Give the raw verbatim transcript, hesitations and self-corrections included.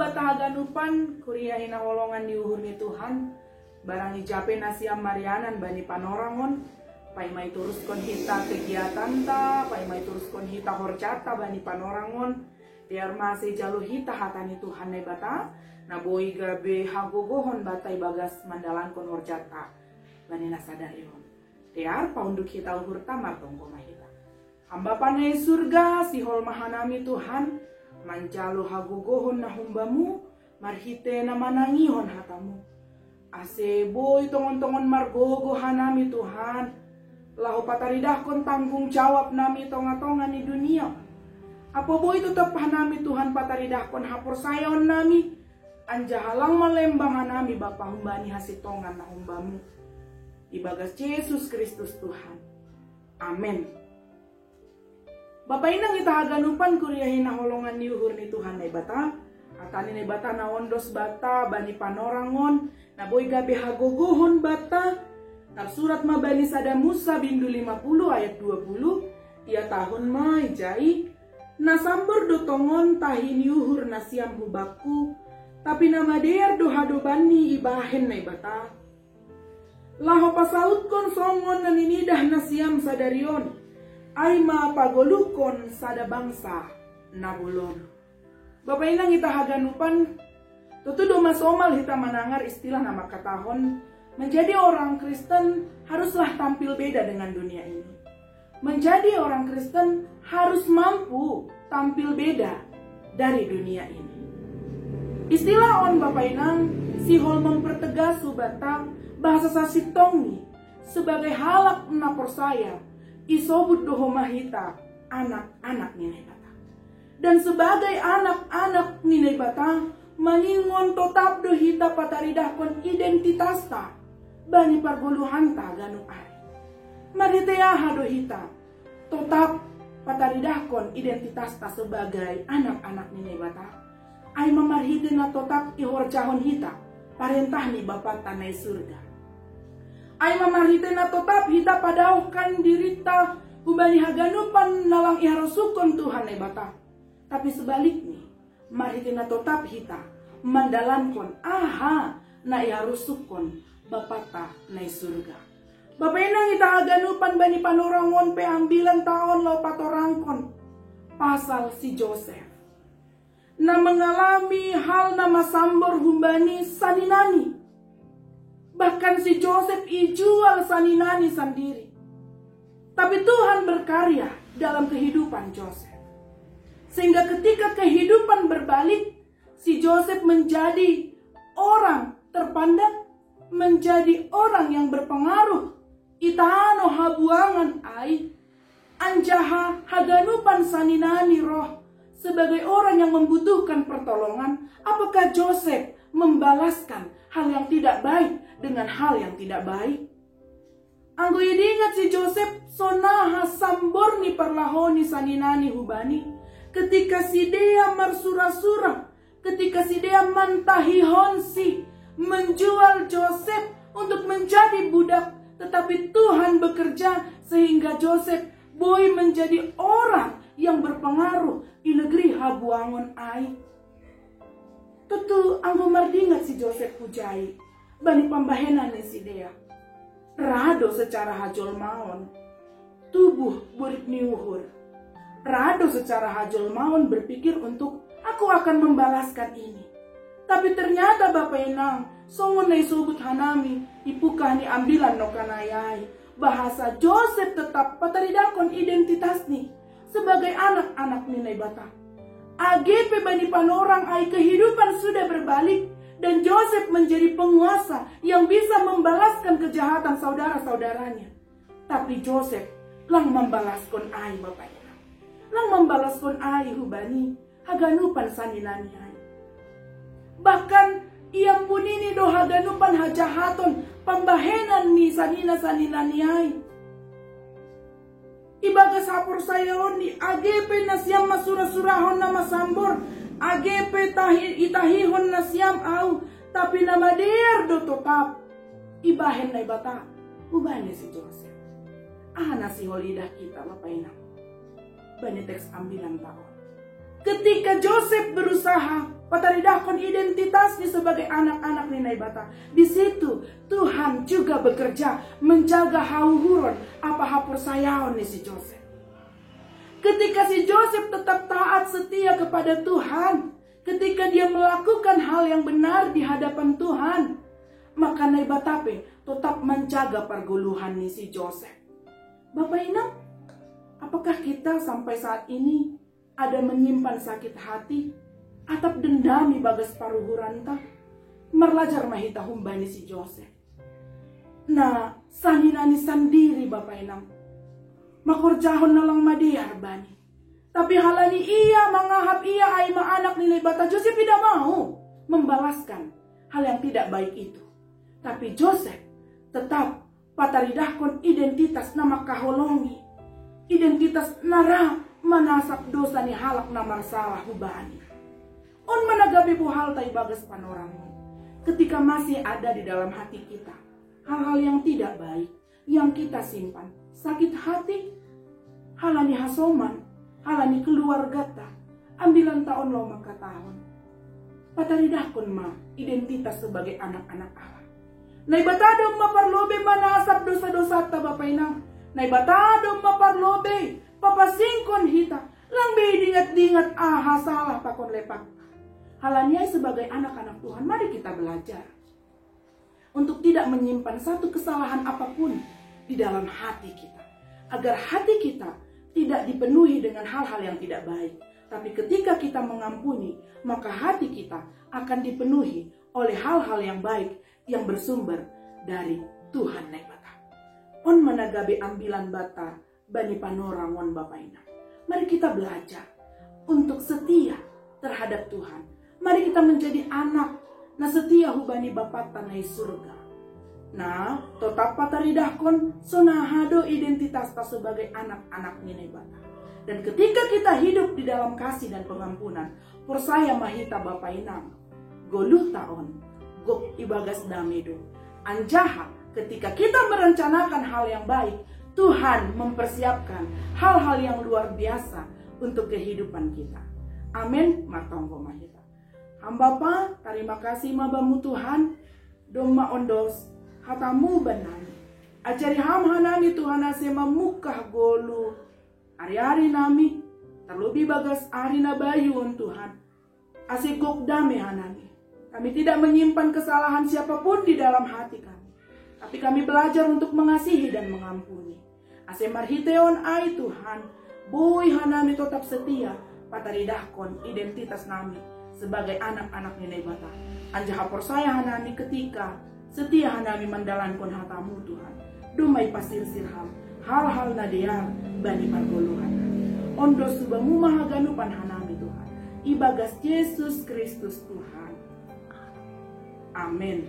Bapa tahaganupan, kuria hinaholongan ni uhur ni Tuhan, barang ija pe na siam marianan bani panorangon, paima ituruskon hita kegiatanta, paima ituruskon hita horjata bani panorangon, tiar ma ase jalo hita hata ni Tuhan Naibata, na boi gabe hagogohon banta ibagas mandalankon horjata bani na sadari on. Tiar paunduk hita uhurta, martonggo ma hita. Ham Bapa na i surga, sihol ma hanami Tuhan, manjalo hagogohon na humbamu, marhite na manangihon hatamu. Ase boi tongon-tongon margogoh hanami Tuhan, laho pataridahkon tanggung jawab nami tonga-tonga ni dunia. Apo boi totap hanami Tuhan pataridahkon haporsayaon nami, anjaha lang malembang hanami Bapa humbani hasintongan na humbamu. Ibagas Jesus Kristus Tuhan. Amen. Bapa inang ita haganupan kuria hinaholongan ni uhur ni Tuhan Naibata, hata ni Naibata na ondos banta bani panorangon, na boi gabe hagogohon banta, tarsurat ma bani sada Musa bindu lima puluh ayat dua puluh, ia tahun ma ijai, na sambor do tongon tahi ni uhur na siam hubakku, tapi na madear do hadobanni ibahen Naibata. Laho pasautkon songon na ninidah na siam sadari on, ai ma pagoluhkon sada bangsa na bolon. Bapa inang ita haganupan, tutu do masomal hita manangar istilah na mangkatahon, menjadi orang Kristen haruslah tampil beda dengan dunia ini. Menjadi orang Kristen harus mampu tampil beda dari dunia ini. Istilah on Bapa inang sihol mempertegas hubanta bahasa sasintongni sebagai halak na porsaya, isobut do homa hita anak-anak ni Naibata. Dan sebagai anak-anak ni Naibata, maningon totap do hita pataridahkon identitasta bani pargoluhanta ganup ari. Marhite aha do hita totap pataridahkon identitasta sebagai anak-anak ni Naibata? Ai ma marhite na totap ihorjahon hita parentah ni Bapanta na i surga. Ai ma marhite na totap hita padaohkan dirinta humbani haganupan na lang iharosuhkon Tuhan Naibata. Tapi sebalikni, marhite na totap hita mandalankon aha na iharosuhkon Bapanta na i surga. Bapa inang ita haganupan, bani panorangon pe ambilanta on laho patorangkon pasal si Josep, na mengalami hal na masambor humbani saninani. Bahkan si Josep ijual saninani sandiri. Tapi Tuhan berkarya dalam kehidupan Josep. Sehingga ketika kehidupan berbalik, si Josep menjadi orang terpandang, menjadi orang yang berpengaruh i tano habuangan ai. Anjaha haganupan saninani roh sebagai orang yang membutuhkan pertolongan, apakah Josep membalaskan hal yang tidak baik dengan hal yang tidak baik? Anggo idingat si Josep, sonaha sambor ni parlahoni saninani hubani, ketika sidea marsura-sura, ketika sidea mantahihonsi, menjual Josep untuk menjadi budak, tetapi Tuhan bekerja sehingga Josep boi menjadi orang yang berpengaruh di negeri habuangon ai. Tutu anggo mardingat si Josep hujai bani pambahenan ni sidea, ra do secara hajolmaon tubuh borit ni uhur. Ra do secara hajolmaon berpikir untuk, "Aku akan membalaskan ini." Tapi ternyata Bapa inang, songon na isobut hanami i pungkah ni ambilan nongkanai ai, bahasa Josep tetap pataridahkon identitasni sebagai anak-anak ni Naibata. Age pe bani panorang ai kehidupan sudah berbalik dan Josep menjadi penguasa yang bisa membalaskan kejahatan saudara-saudaranya. Tapi Josep lang mambalaskon ai, Bapa inang. Lang mambalaskon ai hubani haganupan saninani ai. Bahkan iampunini do haganupan hajahaton pambahenan ni sanina-saninani ai. Ibagas haporsayaonni, age pe nasiam masura-surahon na masambor, age pe tahi, itahihon nasiam au, tapi na madear do totap ibahen Naibata hubani si Josep. Aha na sihol iidah hita, Bapa inang, bani teks ambilanta on? Ketika Josep berusaha Pataridahkon identitas ni sebagai anak-anak ni Naibata. Di situ Tuhan juga bekerja menjaga hauhuron apa haporsayaon ni si Joseph. Ketika si Joseph tetap taat setia kepada Tuhan, ketika dia melakukan hal yang benar di hadapan Tuhan, maka Naibata pe tetap menjaga perguluhan ni si Joseph. Bapak Inang, apakah kita sampai saat ini ada menyimpan sakit hati, atap dendam ibagas paruhuranta? Marlajar ma hita humbani si Joseph. Na, sanina ni sandiri Bapak Inang makorjahon na lang madear bani. Tapi halani ia mangahap ia ai ma anak ni Naibata, Joseph tidak mau membalaskan hal yang tidak baik itu. Tapi Joseph tetap pataridahkon identitas na mangkaholongi, identitas na ra manasap dosa ni halak na marsala hubani. On ma na gabe bohalta ibagas panorangon. Ketika masih ada di dalam hati kita hal-hal yang tidak baik yang kita simpan, sakit hati, halani hasoman, halani keluargata, ambilanta on laho mangkatahon: Pataridahkon ma identitas sebagai anak-anak Allah. Naibata domma parlobei manasap dosa-dosanta Bapak Inang. Naibata domma parlobei papasingkon hita, lang be idingat-dingat aha sala pakon lepakta. Halani ai sebagai anak-anak Tuhan, mari kita belajar untuk tidak menyimpan satu kesalahan apapun di dalam hati kita, agar hati kita tidak dipenuhi dengan hal-hal yang tidak baik. Tapi ketika kita mengampuni, maka hati kita akan dipenuhi oleh hal-hal yang baik yang bersumber dari Tuhan Naibata. On ma na gabe ambilan banta bani panorangon Bapak Inang. Mari kita belajar untuk setia terhadap Tuhan. Mari kita menjadi anak na setia hubani Bapanta na i surga. Na, tetap pataridahkon sonaha do identitasta sebagai anak-anak ni Naibata. Dan ketika kita hidup di dalam kasih dan pengampunan, porsaya ma hita Bapak Inang, goluhta on gok ibagas dame do. Anjaha ketika kita merencanakan hal yang baik, Tuhan mempersiapkan hal-hal yang luar biasa untuk kehidupan kita. Amin. Martonggo ma hita. Ham Bapa, tarima kasih ma Bamu Tuhan, domma ondos hata-Mu bannami. Ajari Ham hanami Tuhan ase mamungkah goluh ari-ari nami, tarlobih bagas ari na bayu on Tuhan, ase gok dame hanami. Kami tidak menyimpan kesalahan siapapun di dalam hati kami, tapi kami belajar untuk mengasihi dan mengampuni. Ase marhite on ai Tuhan, boi hanami tetap setia pataridahkon identitas nami sebagai anak-anak ni Naibata. Anjaha porsaya hanami ketika setia hanami mandalankon hata-Mu Tuhan, domma ipasirsir Ham hal-hal na dear bani pargoluhan nami. Ondos subamu ma haganupan hanami Tuhan, ibagas Jesus Kristus Tuhan. Amin.